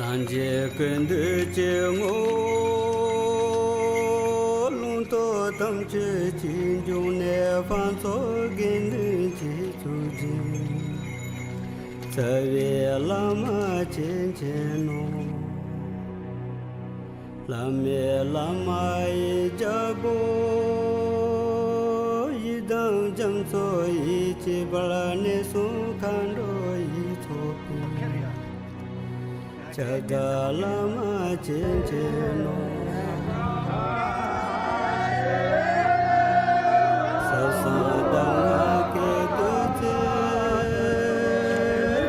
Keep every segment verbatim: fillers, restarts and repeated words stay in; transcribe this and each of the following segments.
སངས་རྒྱས་ཀུན་འདུས་ཀྱི་ངོ་བོ། ལུང་རྟོགས་དམ་ཆོས་ཀྱི་འབྱུང་གནས། དཔལ་མཚོ་དགེ་འདུན་གྱི་གཙུག་རྒྱན། རྩ་བའི་བླ་མ་བྱིན་ཅན་ནོ། བླ་མའི་བླ་མ་ཡི་རྒྱལ་པོ། ཡི་དམ་རྒྱ་མཚོ་ཡི་བྱེད་པར། གནས་གསུམ་མཁའ་འགྲོ་ཡི་ཚོགས་དང་། ཁྱབ་བདག་བླ་མ་བྱིན་ཅན་ནོ། ཟབ་གསང་གདམས་ངག་གི་བདུད་རྩི།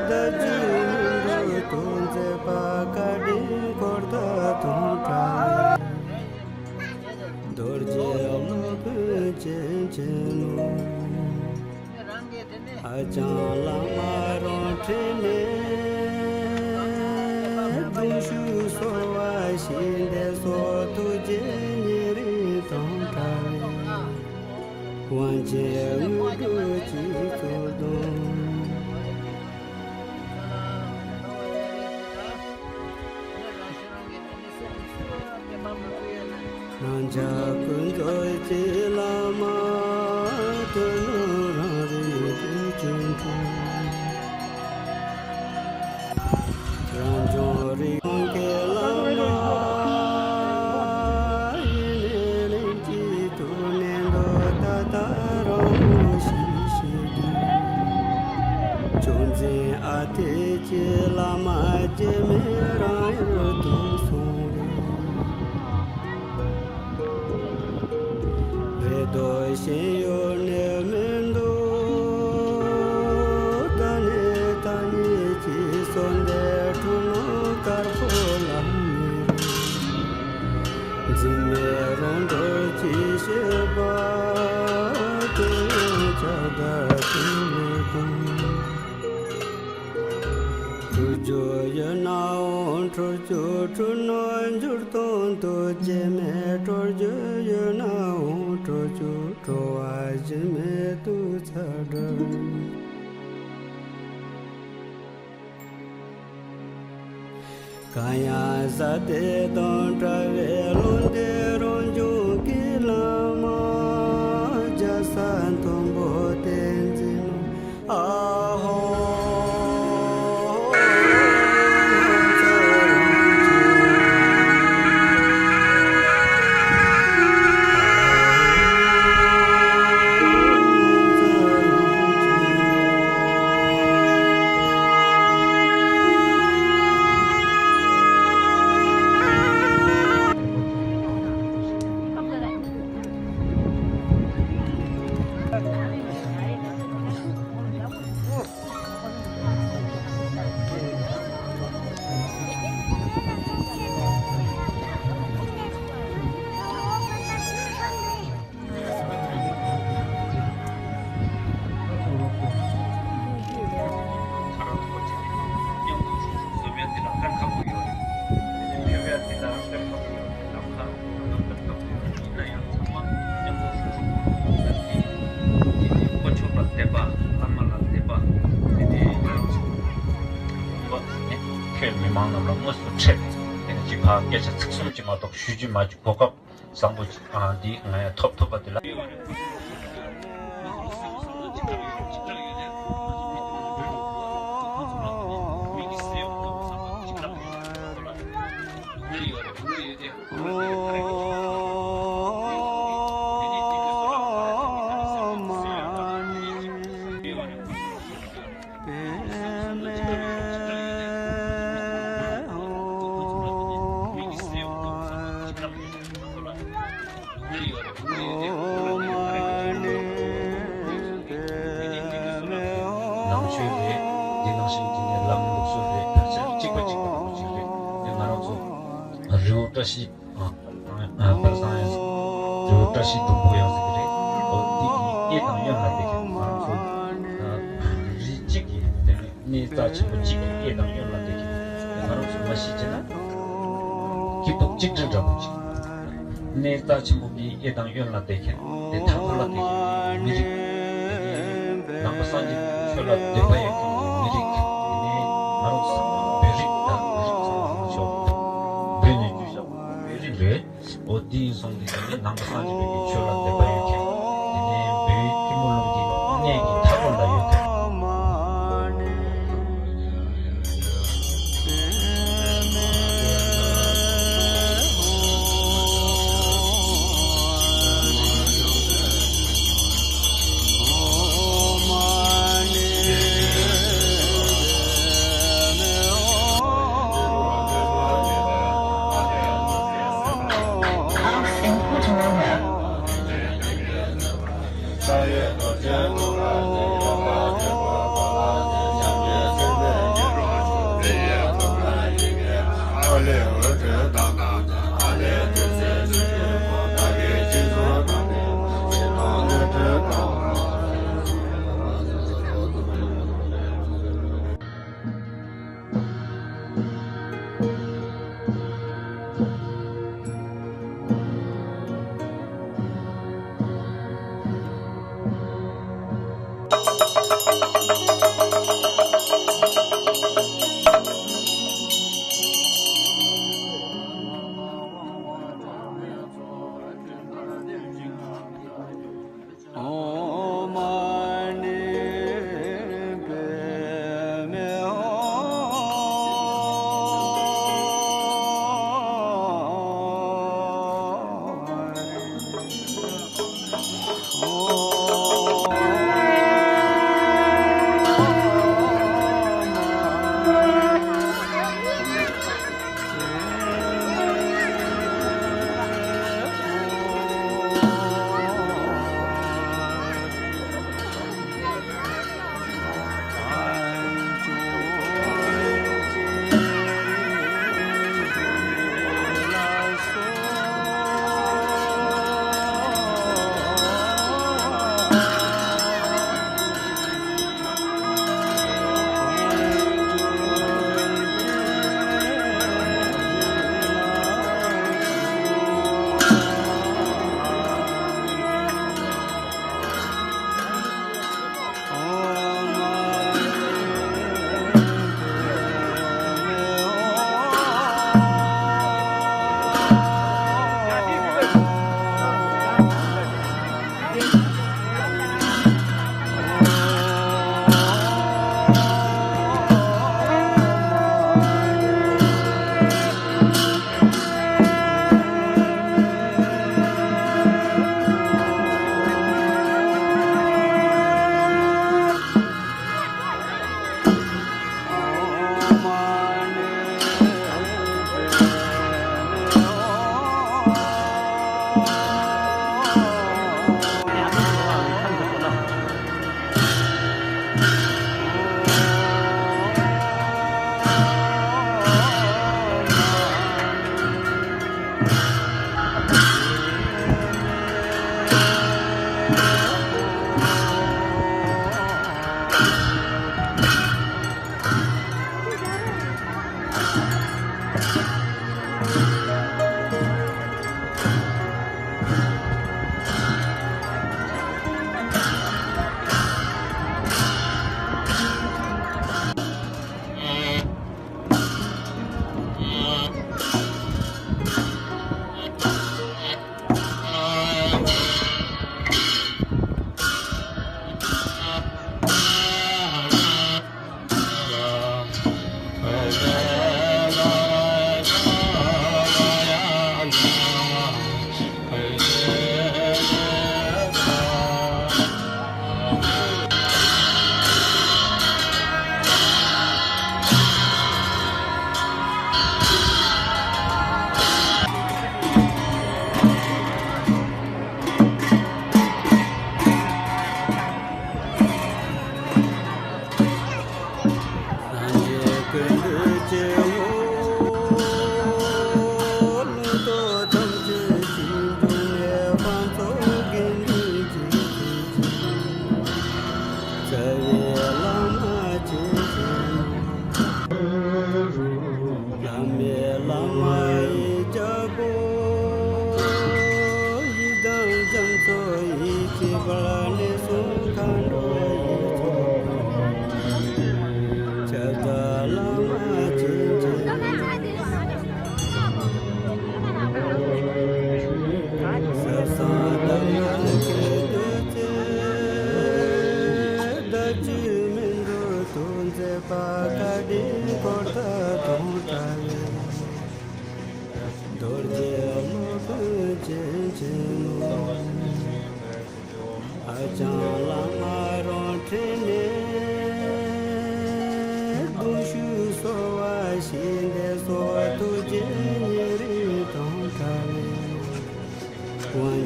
བདག་རྒྱུད་སྨིན་གྲོལ་དུ་མཛད་པ། བཀའ་དྲིན་འཁོར་དང་དུ་བྲལ་བའི། རྡོ་རྗེ་སློབ་དཔོན་བྱིན་ཅན་ནོ། ཨ་ལྕང་བླ་མ་རང་ཁྲིད་ནས། གདུང་ཤུགས་གསོ་བ་ཞིག་འདས་སོ། ཐུགས་རྗེ་ཉེ་རིང་དང་བྲལ་བའི། དབང་ཆེན་དངོས་གྲུབ་ཀྱི་གཙུག་ཏོར། རང་ཅག་ཀུན་རྫོགས་ཀྱི་བླ་མ། དོན་ལུགས་རང་རིག་རྡུལ་གྱི་འཁྲུལ། རང་བྱུང་རིག་སྟོང་གི་བླ་མ། ཡེ་ནས་ལན་གཅིག་ཏུ་གནས་འགྲོ། ད་ལྟ་རང་ངོ་ཤེས་ཤེས་ཀྱི། ཅོག་འཛིན་ཨ་ཏི་ཀྱི་བླ་མ། སྐྱེ་མེད་རང་ཡུལ་དུ་སོང་བས། རེ་དོགས་ཞེན་ཡོད་ནི་མི་འདུག་ད་ནི་ད་ཉིད་ཀྱི་གསོལ་འདེབས། འཁྲུལ་སྣང་དཀར་པོ་ལ་མི་རུང་། འཛིན་མེད་རང་གྲོལ་གྱི་ཤེས་པ། དེ་ཡང་ཁྱབ་བདག་ཀུན་ལས་ཀུན། འཁྲུལ་རྒྱུ་ཡོད་ནའང་འཁྲུལ་རྒྱུ་འཁྲུལ་སྣང་འགྱུར་སྟོང་དུ། སྐྱེ་མེད་གྲོལ་རྒྱུ་ཡོད་ནའང་གྲོལ་རྒྱུ། གྲོལ་བ་གཞི་མེད་དུ་ཚར་འགྲོ། གང་ཡང་ཟབ་དེ་དང་བྲལ་བའི་ལུང་དེ། རང་བྱུང་གི་བླ་མ་རྒྱལ་ས་མཐོན་པོ་བསྟན་འཛིན་ནོ། ཨ་ཧོ། ཡིན་ན་ཡང་ཚང་མ་མཉམ་དུ་ཧྲུག་ཧྲུག་བསྡད་པ། བླ་མ་ལ་དད་པ། དེ་ནས་ང་རང་ཚོ་ལུང་པ་ནས་ཁྱོད་མི་མང་རྣམས་ལ་དངོས་སུ་འཕྲད། དེ་ནས་ཅིག་ཕར་སྐད་ཆ་ཚིག་གསུམ་ཅིག་མ་གཏོགས་ཞུ་རྒྱུ་མ་བྱུང་། གོ་སྐབས་བཟང་པོ་ཅིག་ཨ་འདི་ང་ཡང་ཐོབ་ཐུབ་པ་འདི་ལ། ནང་ཆོས་རེད། འདི་ནང་བཞིན་གྱི་ནས་ལམ་ལུགས་སྲོལ་རེད། ཕལ་ཆེར་གཅིག་པ་གཅིག་པ་རང་གཅིག་རེད། དེ་ང་རང་ཚོ་རི་བོ་བཀྲ་ཤིས། ཨ། ཨ། པར་བཟང་ཡང་ཟེར། རི་བོ་བཀྲ་ཤིས་སྡོང་པོ་ཡང་ཟེར་གྱི་རེད། འོ་འདི་གི་གཡས་དང་གཡོན་ལ་བསྡད་མཁན་ང་རང་ཚོ། ཨ། རི་གཅིག་གི་དེ་ནི་གནས་རྩ་ཆེན་པོ་གཅིག་གི་གཡས་དང་གཡོན་ལ་བསྡད་མཁན་དེ་ང་རང་ཚོ་མ་གཞི་བྱས་ན་སྐྱིད་སྡུག་གཅིག་སྒྲིལ་འདྲ་པོ་ཅིག་གནས་རྩ་ཆེན་པོ་འདིའི་གཡས་དང་གཡོན་ལ་བསྡད་མཁན་དེ་མཐའ་མ་ལ་བསྡད་མཁན་མི་རིགས། དེ་ནས་ནང་པ་སངས་རྒྱས་ཆོས་ལ་འདོད་པ་ཡོད་མཁན་གྱི་མི་རིགས། དེ་ནས་ང་རང་ཚོ་ཚང་མ་བོད་རིགས་དང་བོད་རིགས་ཚང་མ། འདི་ཡིན་སོང་སྟེ། དེ་ནས་ནང་པ་སངས་རྒྱས་པའི་ཆོས་ལ་འདོད་པ་ཡོད་ཅིང་། དེ་ནས་བོད་ཡུལ་ཐིམ་ཕུག་ལུང་གི་གནས་ཀྱི་མཐའ་འཁོར་ལ་ཡོད་དེ།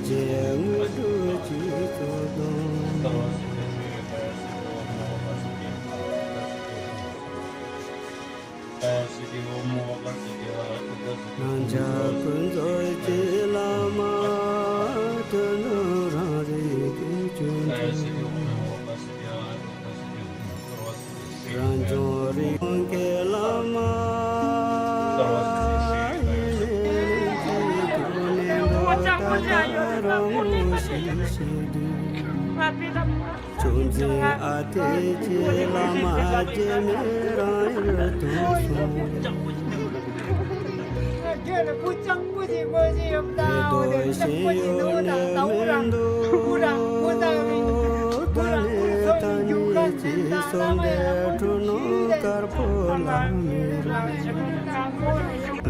དངོས་གྲུབ་ཀྱི་གཙོ་དོན། རྣམ་བཅས་ཀུན་རྫོབ་ཀྱི་བླ་མ། དོན་དུ་རང་རིག་གི་སྤྱོད་འཇུག་རང་བྱུང་རིག་གི་བླ་མ། ཡེ་ནས་ཀུན་ནས་འགྲོ་ལྟ་ལྟར་ངོ་ཤེས་ཤིང་འདུད། ཅུང་ཟད་ཨ་འཐས་ཀྱི་བླ་མ། སྐྱེ་མེད་རང་ཡུལ་དུ་སོང་། དེ་དོ་ཞིང་ཡོད་ལས་མི་འདུག་ད་ནི་ད་ནི་ཅི་སོང་སྟེ་འཁྲུལ་སྣང་དཀར་པོ་ལ་མི་རག་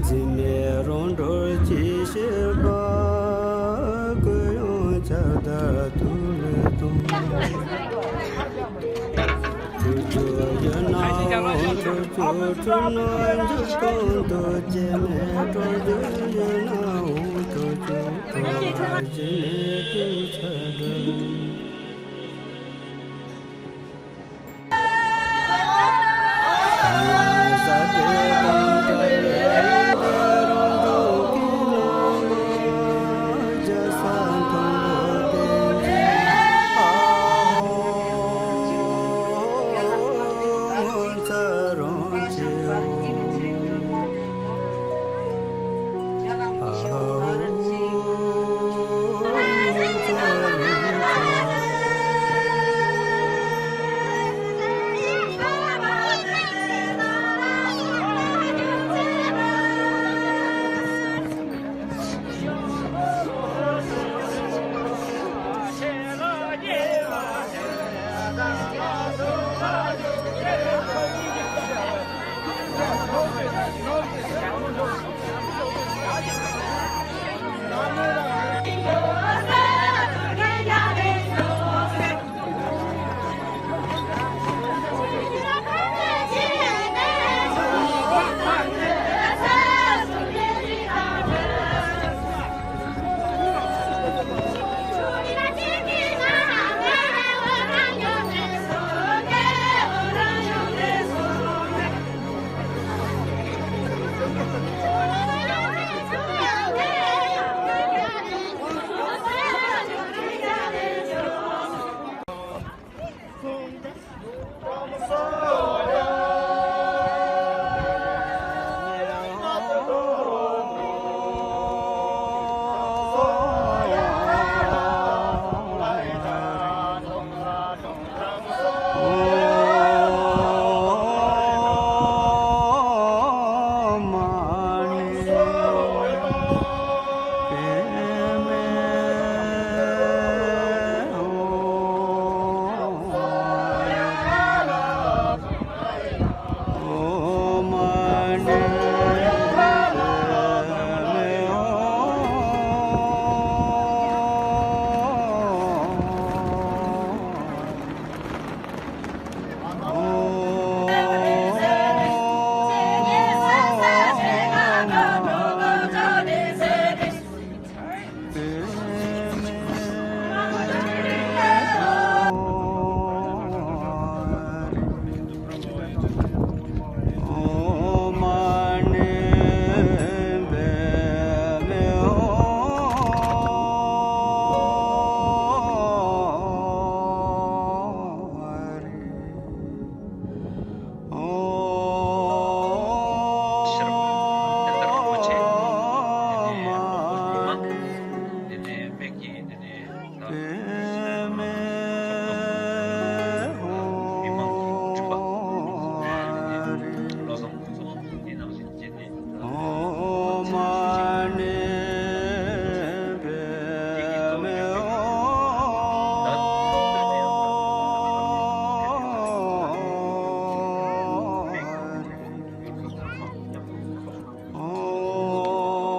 འཛིན་མེད་རང་གྲོལ་གྱི་ཤེས་པ། ཀུན་ཡང་ཁྱབ་བརྡལ་དུ་ལུས་དང་། འཁྲུལ་རྒྱུ་ཡོད་ནའང་འཁྲུལ་རྒྱུ་འཁྲུལ་སྣང་འགྱུར་གང་དུ། སྐྱེ་མེད་གྲོལ་རྒྱུ་ཡོད་ནའང་འཁྲུལ་རྒྱུ་གྲོལ་བ་གཞི་མེད་དུ་ཆ་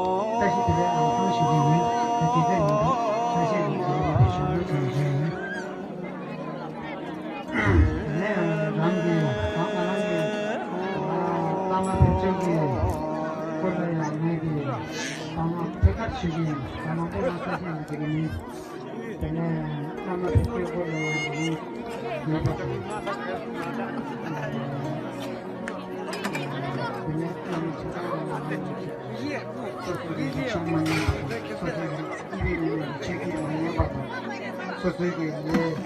འགྲིབ། བཀྲ་ཤིས་བདེ་ལེགས་ཨང་གསུམ་ཞུ་གི་ཡིན། ད་དེ་ག་ཡིན་འདུག་ཆ་ཤས་ཀྱི་འགྲོ་བ་དེ་ཞུ་ཡོད་ཅན་བྱས་ཡིན། དེ་ནས་རང་གི་ང་ང་རང་གི་བླ་མ་བེམ་ཆོས་ཀྱི་སྐོར་ལ། ཡང་ངེད་ཀྱི་ཚང་མ་ཐད་ཀར་བྱེད་ཀྱི་ཡིན། ཚང་མ་ཐད་ཀར་ས་ཞིང་ལ་བྱེད་ཀྱི་མིན། དེ་ནས་བླ་མ་དང་སྐྱེ་བོ་ལ་ཡང་ཡོད་པ་དང་། དེ་ནས་བླ་མ་ཆེ་ཚང་ལ་ཡང་ཡོད་པ་དང་། སོ་སོ་གི་ཆགས་མ་ཉན་པ་དང་། སོ་སོ་གི་ཨི་བེ་མི་མེད་ཀྱི་ཆེད་ཀྱི་མ་ཉན་པ་དང་། སོ་སོ་གི་ལས་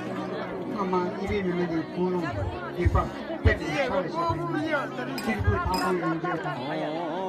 སྔ་མ་ཨི་བེ་མི་མེད་ཀྱི་ཀུན་སློང་སྡིག་པ་དཔེ་དེ་ཆ་ལ་བཞག་པ་ཡིན་ན། གཅིག་པུ་ཕ་མ་ཡོང་རྒྱུ་དང་།